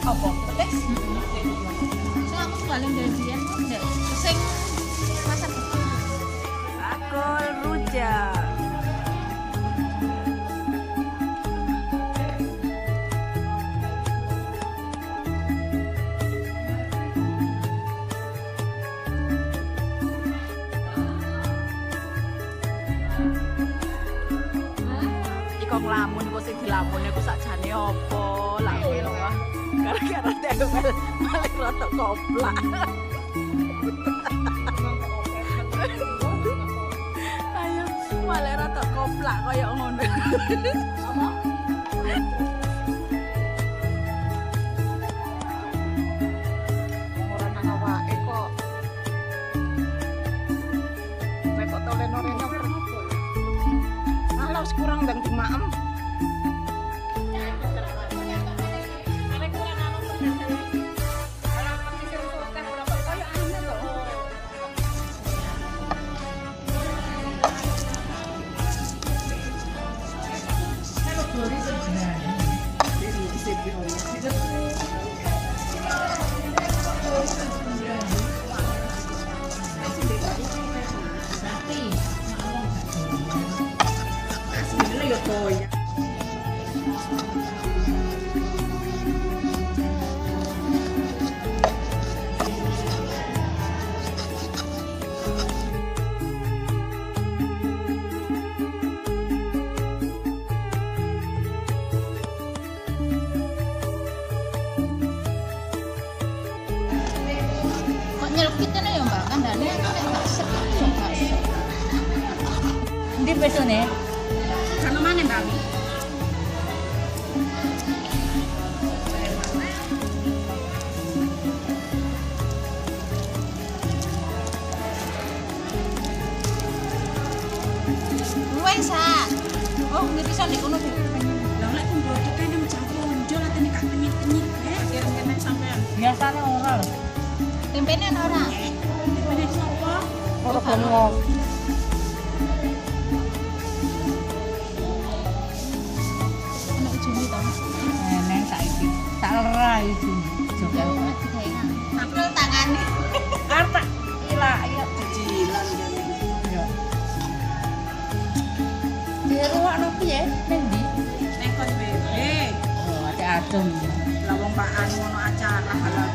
Apa? Petis? Sing aku paling gajian ndak sing pasar gede. Bakul rujak. Iko nglamun iku sing dilamun iku sakjane apa? Lah kowe lho. Gara-gara tempel malah rada koplak. Ayo malah rada koplak kaya ngono. Apa? Ora nang awake kok. Nek kok toleno-reno malah wis kurang ndang dimaem. Kok nyelkitene ya Mbak, kandhane aku nek gak sek ya gak sek. Ndi pesone? Sama mana Mbak Mi? Wes ah. Oh, nggih bisa nek kono dhewe. Lah lek kumbodok kene mejang ponjol atene gak penyit-penyit. Kira-kira sampean. Biasane ora lho. Tempene ana ora? Tempene sapa? Ora kono. Ana ijone to. Neneng saiki. Tak lerai ijone. Yo digawe ngono. Tapel tangane. Arep tak ilak ya Cicilan jane. yo. Dirungokno piye? Ning ndi? Nek kon bebe. Oh, ate adem. Lah wong Pak Anu ono acara halal